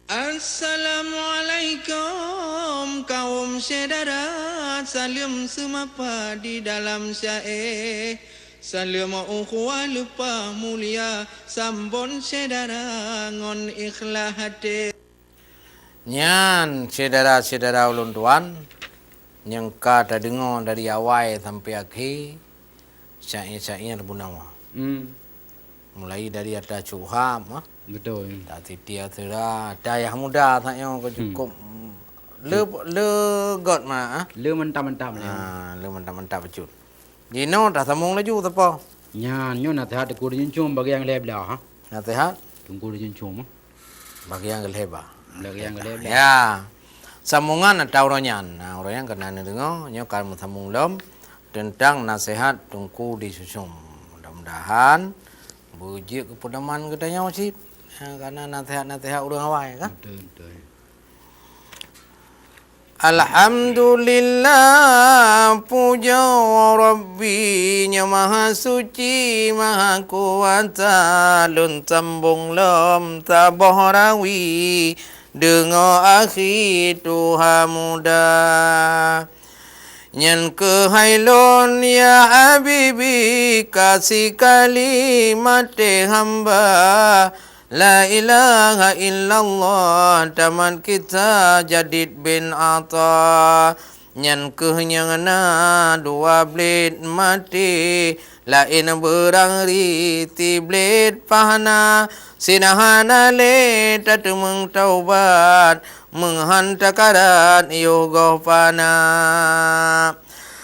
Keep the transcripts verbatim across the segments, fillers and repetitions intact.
Assalamualaikum kaum syedara, saleuem seumapa di dalam syae. Saleuem ukhuwah leupah mulia, sambon syedara ngon ikhlas até. Nyan syedara-syedara ulôn tuan nyang ka tadeungoe dari awai sampai akhé, syair-syair Abu Nawa. Hmm. Mulai dari ata Syuhab, ah. Betul. Ata Siti Asra, ata Yah Muda, ata nyoe ka Hmm. cukup, le, le got ma, ah. Le mantap-mantap, ya. Ah, le mantap-mantap bacut. Jinoe tasambong laju, sapa? Nyan, nyoe naseuhat Teungku Raja Cuncong bagian lhèe blah, ha? Naseuhat? Teungku Raja Cuncong, ha? Bagian lhèe blah. Bagian lhèe blah. Ya. Sambongan ata uroe nyan. Nah, uroe nyan ka na neudeungoe, nyoe ka meusambong lom teuntang naseuhat Teungku Raja Cuncong. Mudah-mudahan beujeuet keu peudoman geutanyoe cit. Ha, ka na naseuhat-naseuhat ureueng awai, kan? Betul, betul. Alhamdulillah, pujoe Rabbi nyang Mahasuci, Mahakuasa, lôn sambong lom saboh rawi, deungoe akhi tuha muda. Nyan keuh hai lôn, ya habibi, ka sikali maté hamba, la ilaha illallah, tamat kisah Jadid bin Atha. Nyan keuh nyang na dua blét maté, laén beurang ri siblét pahna. Sinaha na lé tateumeung taubat, meuhan takarat yoh goh pana.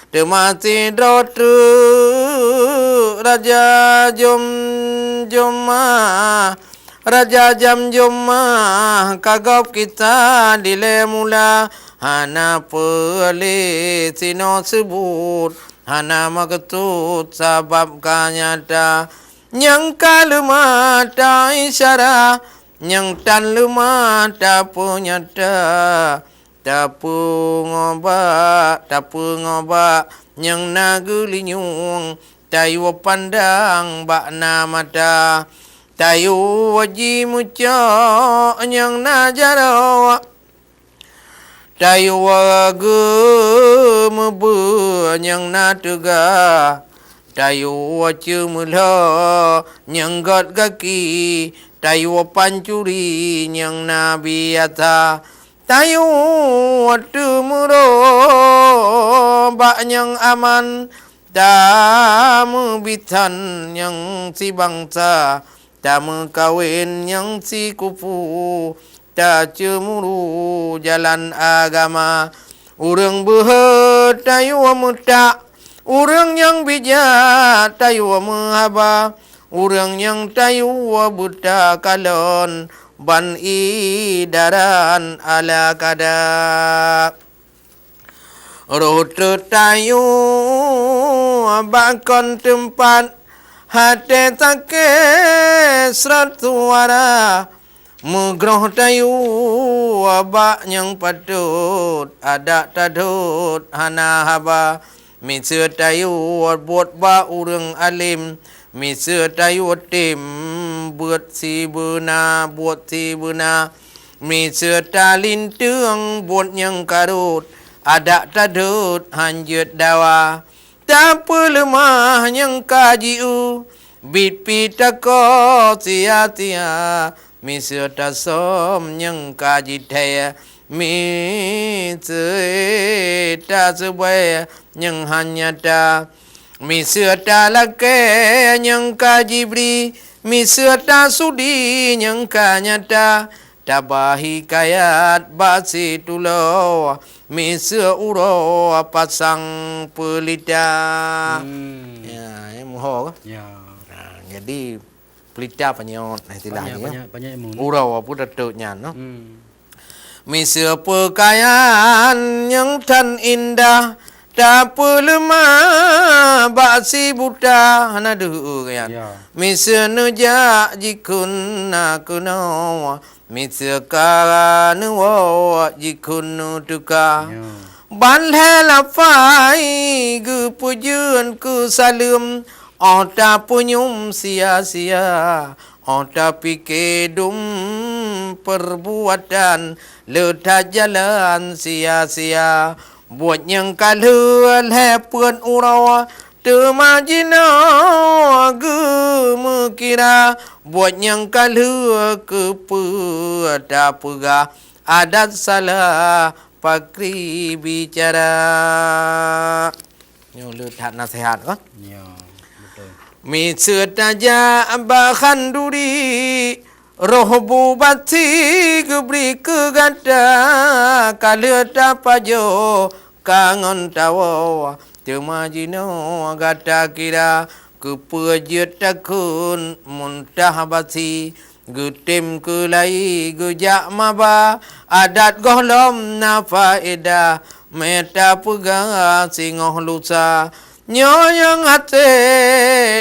Teuma sidroe treuk Raja Jom-, Joma, Raja Jam Joma, ka gob kisah dilèe mula, hana peue lé sinoe seubut, hana meukeusut sabab ka nyata. Nyang ka leumah ta isyarah, nyang tan leumah ta peunyata. Tapeungobak, tapeungobak nyang na geulinyueng, tayue pandang bak na mata. Tayue jimeucok nyang na jaroe, tayue geumeubeuet nyang na teuga, tayue ceumeulho nyang göt gaki, tayue pancuri nyang na biasa. Tayue teumeurobak nyang aman, tameubisan nyang sibansa, tameukawen nyang sikupu, taceumuru jalan agama. Ureueng beuhe tayue meutak, ureueng nyang bijak tayue meuhaba, ureueng nyang tayue beuta kalon, ban idaran ala kada. Roh teutayue bak kon teumpat, até sakét srot suara. Meugroh tayue bak nyang patot, adak tadot hana haba. Miseue tayue buet bak ureueng além, miseue tayue tem beuet sibeuna, buet sibeuna. Miseue talinteung buet nyang karot, adak tadot han jeuet dawa. Tapeuleumah nyang ka jiôh, biet pih takoh sia-sia. Miseue tasöm nyang ka jithèe, miseue taseubée nyang han nyata. Miseue talakée nyang ka jibri, miseue tasudi nyang ka nyata. Taba hikayat bak situloe, miseue uroe pasang peulita. Hmm. Ya, ya, muho. Ya. Nah, jadi peulita panyöt, nah, istilah Panyöt, dia. Panyöt, panyöt ilmu. Uroe pun teuteup nyan, no? Hmm. Miseue peukayan nyang tan indah, tapeuleumah bak sibuta, hana deuh keuyan. Ya. Miseue neujak jikheun na keunoe, miseue ka neuwoe jikheun neuteuka. Ya. Ban lhèe lafai geupeujeuet keu saleuem, 'oh tapeunyum sia-sia, Óh tapike dum peurbuatan, le that jalan sia-sia. Buet nyang ka lheueh lhée peuet uroe, teuma jinoe geumeukira. Buet nyang ka lheueh keupeue tapeugah, adat salah pakri bicara. Nyoe le that naseuhat kon. Ya, beutôi. Miseue tajak bak khanduri, roh bubati geubri keu gata, ka lheueh tapajoh ka ngon tawoe. Teuma jinoe gata kira, keupeue jeuet takheun muntah basi. Geutem keulai geujak maba, adat gohlom na faedah, meuta peugah singoh lusa. Nyoe nyang até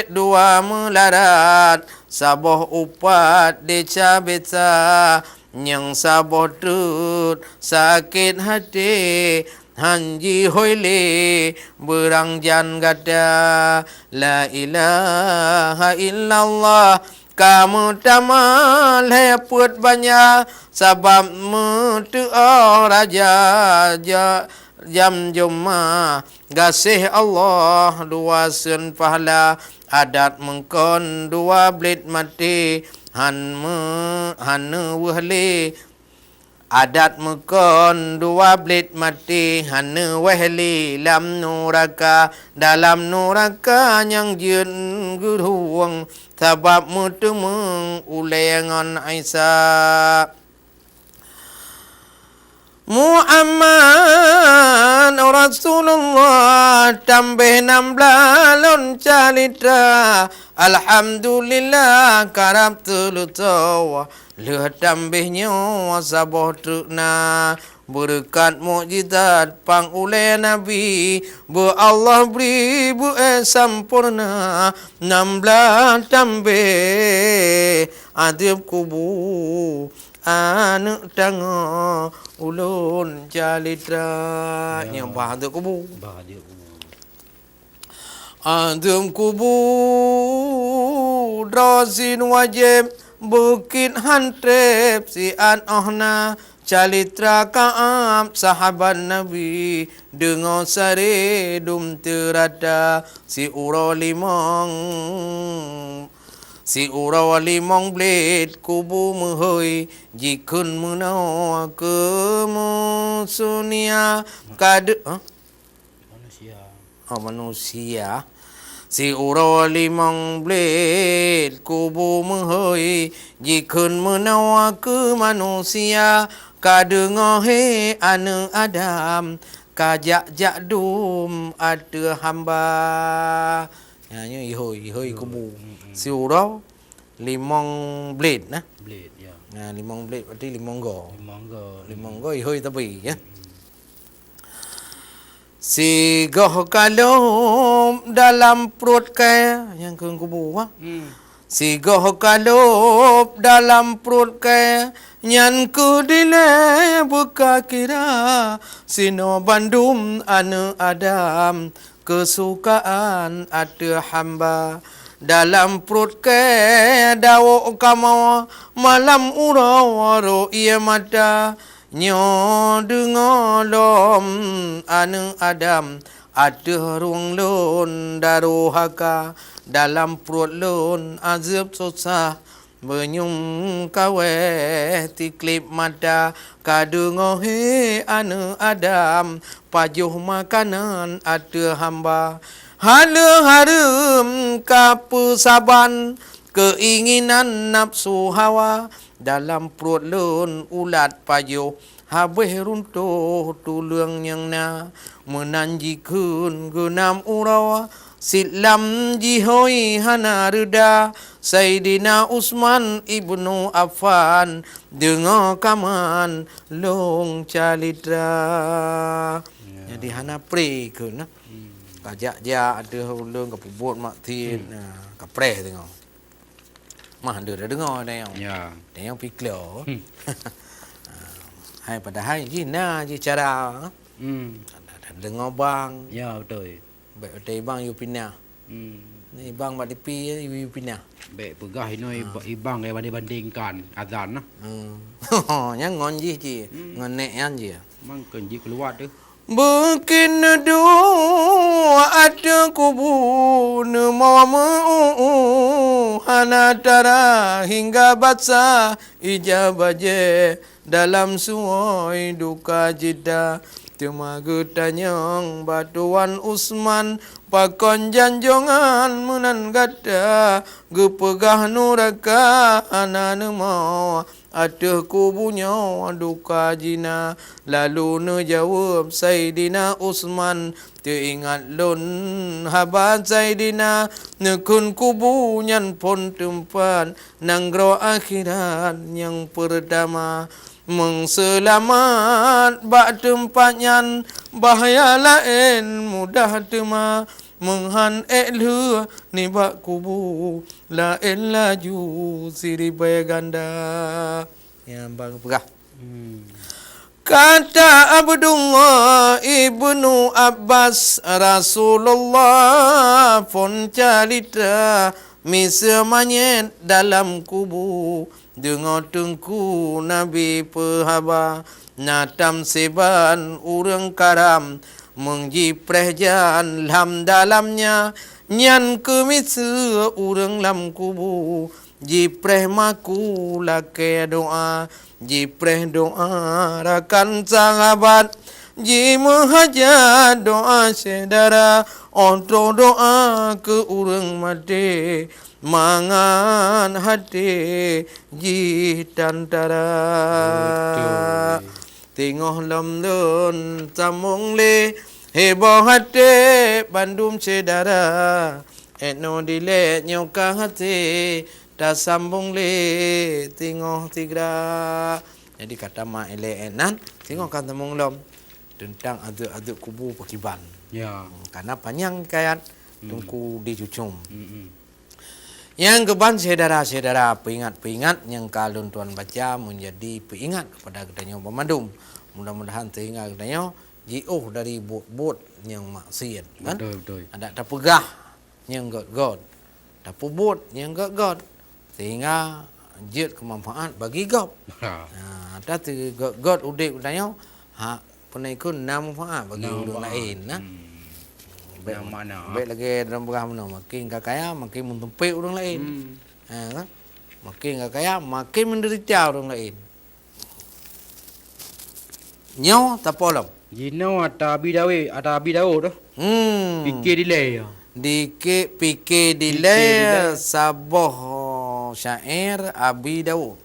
dua meularat, saboh upat desya besa, nyang saboh treuk sakét haté, han jihôi lé beurangjan gata. La ilaha illallah, ka meutamah lhée peuet banja, sabab meuteuoh raja ja-, jam joma. Gaséh Allah dua seun pahala, adat meukon dua blét maté, han meu-, han neuweuh lé. Adat meukon dua blét maté, han neuweuh lé lam nuraka. Dalam nuraka nyang jeuet geuruweueng, sabab meuteumeung ulée ngon Isa. Muhammad Rasulullah, tambéh nam blah lôn calitra. Alhamdulillah, karab teuleusoe. Lheueh tambéh nyoe saboh treuk na, beureukat mukjizat pang ulée Nabi, beu Allah bri beu-éh sampoereuna. Nam blah tambéh azeub kubu, aneuëk tangoe ulôn calitra. Ya. Nyoe bah azeub kubu. Bah azeub kubu. Azeub kubu droe sin wajéb, beukét han treb siat óh na. Calitra Ka'ab sahabat Nabi, deungoe saré dum teurata. Siuroe limong, siuroe limong blét kubu meuhôi, jikheun meunoe keu musuh nia. Ka de-, hah? Manusia. Oh, manusia. Siuroe limong blét kubu meuhôi, jikheun meunoe keu manusia. Ka deungoe, hé aneuëk Adam, ka jak-jak dum ateueh hamba. Nyan nyoe ihôi, ihôi kubu. Mm-mm. Siuroe limong blét, nah. Blét, ya. Nah, limong blét berarti limong go. Limong go. Limong go ihôi tapi, ya. Mm-mm. Sigoh ka lhôb dalam pruet kée, nyang kheun kubu, bah. Hmm. Sigoh ka lhôb dalam pruet kée, nyan keuh dilée beuka kira. Sinoe bandum aneuëk Adam, keusukaan ateueh hamba. Dalam pruet kée dawok kamoe, malam uroe rô ié mata. Nyoe deungoe lom aneuëk Adam, ateueh rueng lôn daruhaka, dalam pruet lôn azeub susah, beunyum kawée tikleb mata. Ka deungoe, hé aneuëk Adam, pajoh makanan ateueh hamba. Hana hareuem ka peusaban keuinginan nafsu hawa. Dalam pruet lôn ulat pajoh, habéh runtoh tuleueng nyang na. Meunan jikheun geunam uroe, sit lam jihôi hana reuda. Saidina Utsman Ibnu Affan, deungoe kaman lôn calitra. Ya. Jadi hana pré kheun, nah. Hmm. Ka jak-jak ateueh ulôn, ka peubuet maksiet, hmm, nah, ka preh deungoe. Mah, ndeue tadeungoe tanyoe. Ya. Tanyoe piklo. Hmm. Hai, padahai jih na jih cara. Hmm. Deungoe bang. Ya, beutôi. Bèk watèe bang yue pinah. Hmm. Ni ibang bak tipi, ibi pinah. Bèk peugah inoe iba-, ibang banding-bandingkan azan lah. Hmm. Nyang ngon jih cit, ngon nèk nyan jih. Mang kon jih keuluar teuh. Bukét neuduek ateueh kubu, neumoe meu-uhu, hana tara hingga basah ija bajèe dalam suwôi duka cita. Teuma geutanyong bak Tuan Usman, pakon janjongan meunan gata geupeugah nuraka hana neumoe. Ateueh kubu nyoe duka jina, lalu neujaweueb Saidina Usman, "Teuingat lôn haba Saidina, neukheun kubu nyan phon teumpat nanggroe akhirat nyang peurtama. Meuseulamat bak teumpat nyan, bahya laén mudah teuma. Meuhan ék lheueh nibak kubu, laén laju siribèe ganda." Nyan ban geupeugah. Hmm. Kata Abdullah ibnu Abbas, Rasulullah phon calitra miseue manyét dalam kubu. Deungoe Teungku Nabi peuhaba, na tam siban ureuëng karam, meung jipreh jan lam dalamnya, nyan keuh miseue ureuëng lam kubu. Jipreh maku lakée doá, jipreh doá rakan sahabat, jimeuhajat doá syedara, óh troh doá keu ureuëng maté, mangat até jih tantara. Beutôi. Teungoh lom lôn sambong lé, heboh até bandum syedara. Étnoe dilée nyoe ka hasé, tasambong lé teungoh sigra. Jadi kata ma ilée étnan, teungoh ka sambong lom teuntang azeueb-azeueb kubu pakriban. Ya. Hmm, karena panyang hikayat, hmm, Teungku di cucum. Hmm, hmm. Nyang keuban syedara-syedara, peuingat-peuingat nyang ka lôn tuan baca meunjadi peuingat kepada geutanyoe banmandum. Mudah-mudahan teuingat geutanyoe jiôh dari buet-buet nyang maksiet, kan? Betul, betul. Adak tapeugah nyang gét-gét, tapeubuet nyang gét-gét, sehingga jeuet keu manfaat bagi gob. Ha. Ha, ata teu gét-gét udeb geutanyoe, ha, peunaikon na manfaat bagi ureuëng laén, nah. Hmm. Bèk, na makna. Bèk lagée droe peugah meunoe, makin ka kaya, makin meutumpék ureuëng laén. Hmm. Ha, kan? Makin ka kaya, makin menderita ureuëng laén. Nyoe tapolom. Jinoe ata Abi Daud, ata Abi Daud tu. Hmm. Pike dilée ya. Dike, pike dilée, pike dilée saboh syair Abi Daud.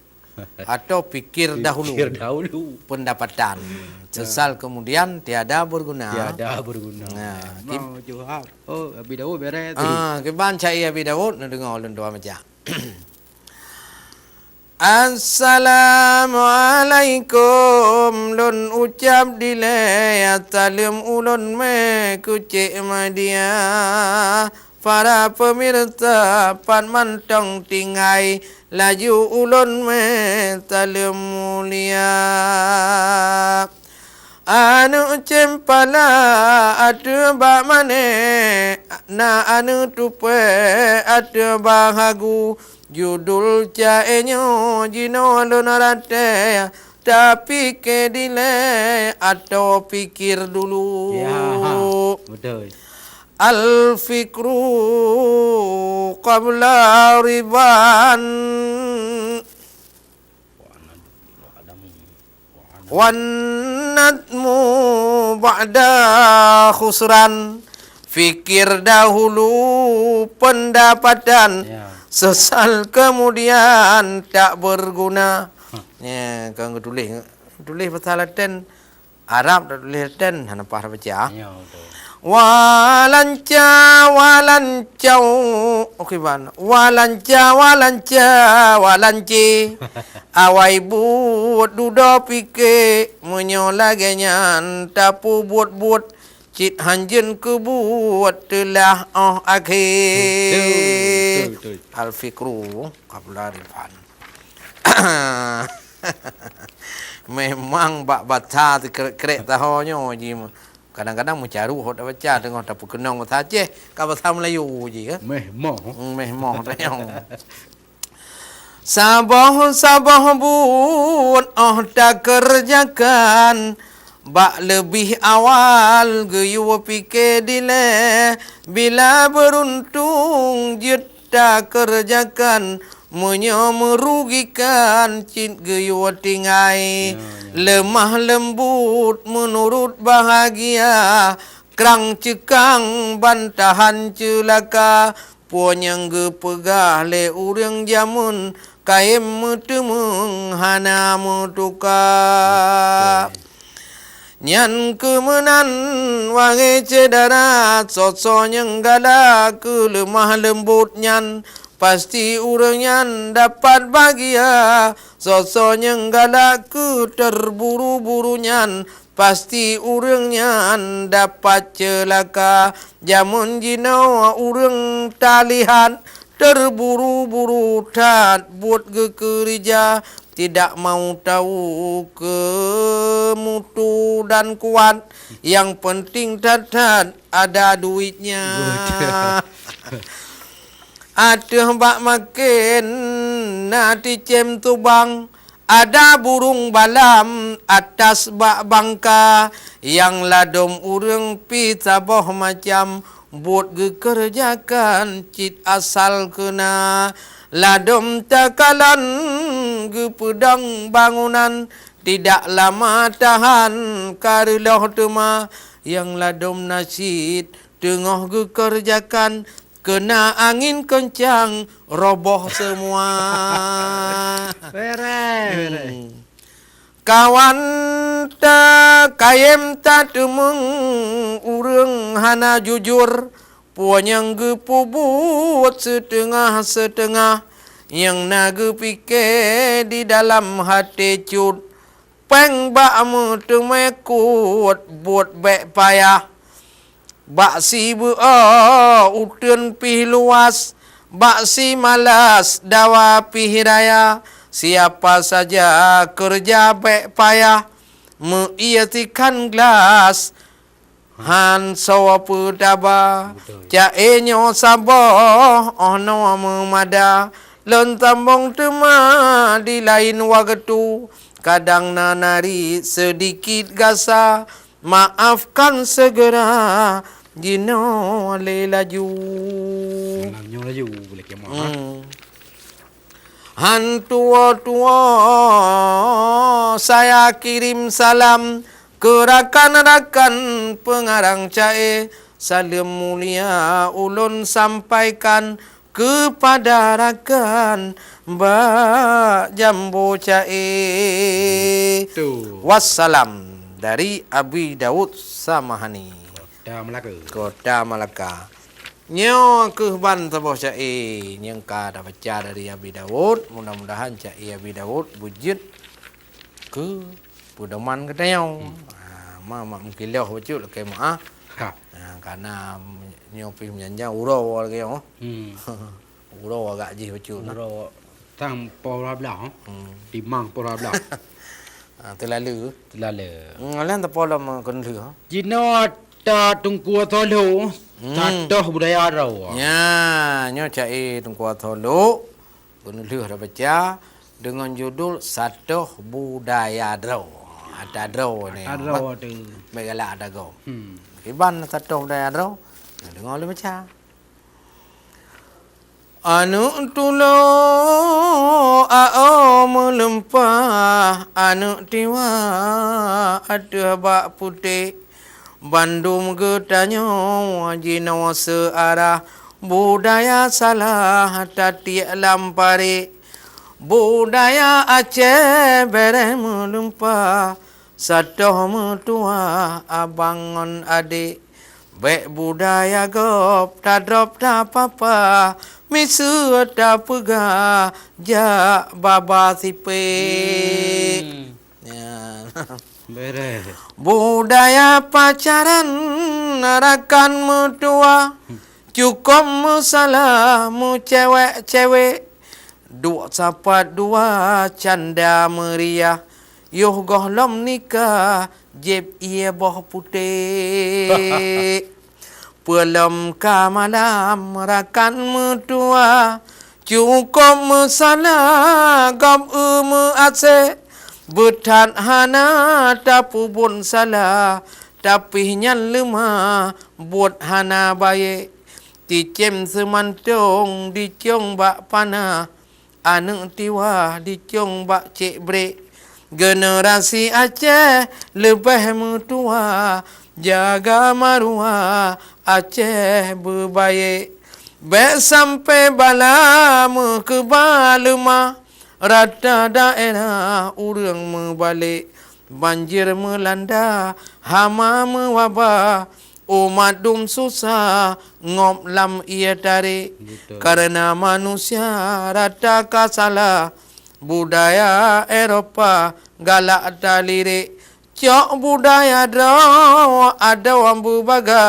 Atau pikir dahulu. Pikir dahulu. Pendapatan. Ya. Sesal kemudian tiada berguna. Tiada berguna. Nah, mau jawab. Oh, Abi Daud beres. Ah, kiban cai Abi Daud, na dengar ulun dua macam. Assalamualaikum, lôn ucab dilée, saleuem ulôn mé keu Cék Madia. Para pemirsa, pat mantong tinggai, laju ulôn mé saleuem mulia. Aneuëk ceumpala ateueh bak mané, na aneuëk tupée ateueh bak hagu. Judul cai nyoe jinoe lôn raté, tapike dilée atau pikir dulu. Ya, betul. Al-fikru qabla riban. Wan nadmu ba'da khusran. Fikir dahulu pendapatan, ya, sesal kemudian tak berguna. Hah. Ya, kan tulis, tulis bahasa Latin, Arab dak tuléh ten hana paih baca. Ya, betul. Walanca, walancau. Oke, ban. Walanca, walanca, walanci. Awai buet dudoe pike, meunyoe lagée nyan tapeubuet-buet, cit hanjeuen keubuet teulah óh akhé. Betul, betul, betul. Al-fikru qabla rifan. Memang bak bata teukrek-krek taho nyoe ji, Kadang-kadang meucaru hok tabaca teungoh tapeukeunong bahasa Aceh, ka bahasa Meulayu jih, kan? Meh moh. Hmm, meh moh tanyong. Saboh-saboh buet 'oh takeureujakan, bak leubeh awal geuyue pike dilée, bila beuruntung jeuet takeureujakan, meunyoe meurugikan cit geuyue tinggai. Ya, ya. Leumah leumbot meunurot bahagia, krang ceukang bantahan ceulaka, peue nyang geupeugah lé ureuëng jameun kayém meuteumeung hana meutuka. Betul. Nyan keuh meunan, wahé syedara, soe-soe nyang galak keu leumah leumbot nyan, pasti ureuëng nyan dapat bahagia. Soe-soe nyang galak keu teuburu-buru nyan, pasti ureuëng nyan dapat ceulaka. Jameun jinoe ureuëng talihat teuburu-buru that buet geukeureuja, tidak mau tahu keu mutu dan kuat, yang penting that-that ada duitnya. Betul. Ateueh bak maken na ticém tubang, ada burung balam atas bak bangka, nyang ladôm ureuëng pih saboh macam buet geukeureujakan cit asal keu na. Ladôm takalon geupeudong bangunan, tidak lama tahan ka reuloh teuma, nyang ladôm na cit teungoh geukeureujakan, keuna angin keuncang, roboh seumua. Beres, beres. Hmm. Kawan ta kayém tateumeung ureuëng hana jujur, peue nyang geupeubuet siteungoh-siteungoh, nyang na geupike di dalam até cut. Péng bak meuteumé kut buet bék payah. Bak sibeuo uteuen pih luwas, bak simalas dawa pih raya. Siapa saja keureuja bék payah, meu-ie sikhan glas, han soe peutaba. Betul. Ca-e nyoe saboh 'oh noe meumada, lôn sambong teuma di laén waktu. Kadang na nari seudikit gasa, maafkan seugera jinoe lé laju. Malam nyoe laju, boleh kiamat, ha? Hmm. Han tuwo-tuwo saya kirim salam keu rakan-rakan peungarang ca-e. Saleuem mulia ulôn sampaikan keupada rakan bak jambo ca-e. Betul. Wassalam dari Abi Daud Samahani. Kota Malaka. Kota Malaka. Nyoe keuh ban saboh ca-e nyang ka tabaca dari Abi Daud. Mudah-mudahan ca-e Abi Daud beujeuet keu peudoman geutanyoe. Hmm. Ha, ma mak meukiloh bacut lakée meu'ah. Ha. Ha, karena nyoe pih meujanjang uroe lagée nyoe. Hmm. Uroe agak jih bacut nah. Uroe tang poh dua belas, eh? Hmm. Timang poh dua belas. Ha, teulalu. Teulalu. Hmm, alan teupolom keuneulheueh, ha? Jinoe ta Teungku Tholo, hmm, satoh budaya droe. Nya, nyoe ca-e Teungku Tholo. Keuneulheueh tabaca deungon judul Satoh Budaya Droe. Ata droe ni. Ata droe tu. Baik galak ata goe. Hmm. Kiban satoh budaya droe. Nah, deungoe lé baca. Aneuk tulo ao meuleumpah, aneuk tiwa ateueh bak putéh. Bandum geutanyoe jinoe seuarah, budaya salah tatiek lam paréh. Budaya Aceh béreh meuleumpah, satoh meutuwah abang ngon adék. Bék budaya gob tadrob tapapa, miseue tapeugah jak baba sipék. Hmm. Ya. Beres. Budaya pacaran rakan meutuwah, cukôp meusalah meucewek-cewek, duek sapat dua canda meuriah, Yoh gohlom nikah, jieb ié boh putéh. Peulom ka malam rakan meutuwa, cukôp meusalah gob eu meuasée. Beuthat hana tapeubuet salah, tapi nyan leumah buet hana bayeue. Ticém seumantong dicong bak panah, aneuëk tiwa dicong bak cék brék. Generasi Aceh leubeh meutuwa, jaga maruwa Aceh beubayeue. Bék sampoe bala meukeubah leumah, rata daerah ureuëng meubalek. Banjir meulanda, hama meuwabah, umat dum susah, ngôb lam ié tarék. Betul. Kareuna manusia rata ka salah, budaya Eropa galak talirék. Cok budaya droe adoe beubaga,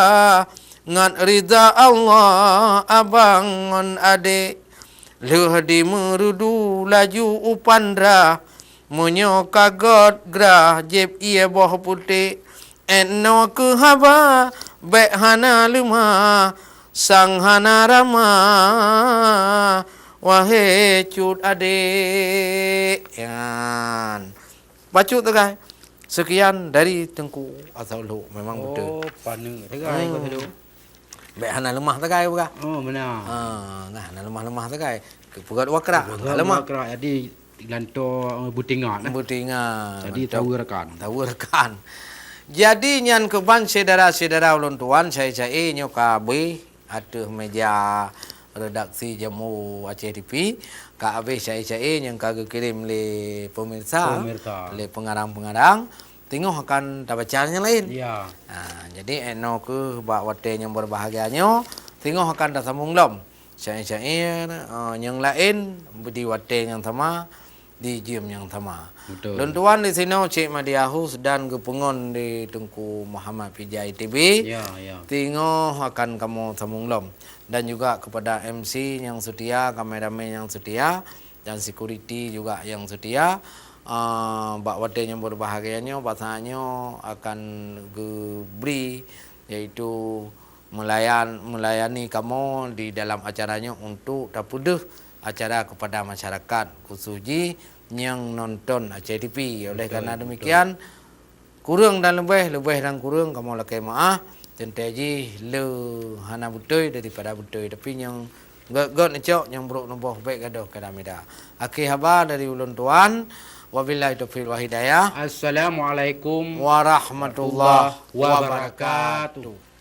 ngat ridha Allah abang ngon adék. Lheueh di Meureudu laju u Pandra, meunyoe ka göt grah jieb ié boh putéh. Ét noe keuh haba bék hana leumah, sang hana ramah, wahé cut adék. Nyan. Bacut teugai. Sekian dari Teungku Azhar Uluk. Memang betul. Oh, paneuk teugai. Hmm. Kau tu. Bék hana leumah teugai, bukan? Oh, benar. Ha, nah, hana leumah-leumah teugai. Keu peugöt wakrak, hana leumah. Wakrak, jadi lanto, eh, beutingat, eh. Beutingat. Jadi, mantap. Tawa rakan. Tawa rakan. Jadi, nyan keuban syedara-syedara ulôn tuan, syai-syai nyoe ka abéh ateueh meja redaksi Jambo Aceh T V, ka abéh syai-syai nyang ka geukirém lé pemirsa, pemirsa, lé pengarang-pengarang. Teungoh akan tabaca nyang laén. Ya. Ha, jadi, eh, noe keuh bak watée nyang berbahagia nyoe, teungoh akan tasambong lom syair-syair, eh, nyang laén di watée nyang sama, di jeuem nyang sama. Betul. Lôn tuan di sinoe Cik Madiahus dan geupeungon di Teungku Muhammad Pijai T B. Ya, ya. Teungoh akan kamoe sambong lom. Dan juga kepada M C nyang setia, kameramen nyang setia, dan security juga nyang setia. Ah, bak watée nyang berbahagia nyoe, bak saát nyoe akan geubri, yaitu meulayan, meulayani kamoe di dalam acara nyoe untuk tapeudeuh acara kepada masyarakat, khusus jih nyang nonton Aceh T V. Oleh karena demikian, betul, betul. Kureueng dan leubeh, leubeh dan kureueng kamoe lakée meuáh. Teuntée jih le hana beutôi daripada beutôi, tapi nyang göt-göt neucok, nyang brok neuboh bék gadôh keu damida. Akhé haba dari ulôn tuan, wabillahi taufiq wal hidayah. Assalamualaikum warahmatullahi wabarakatuh.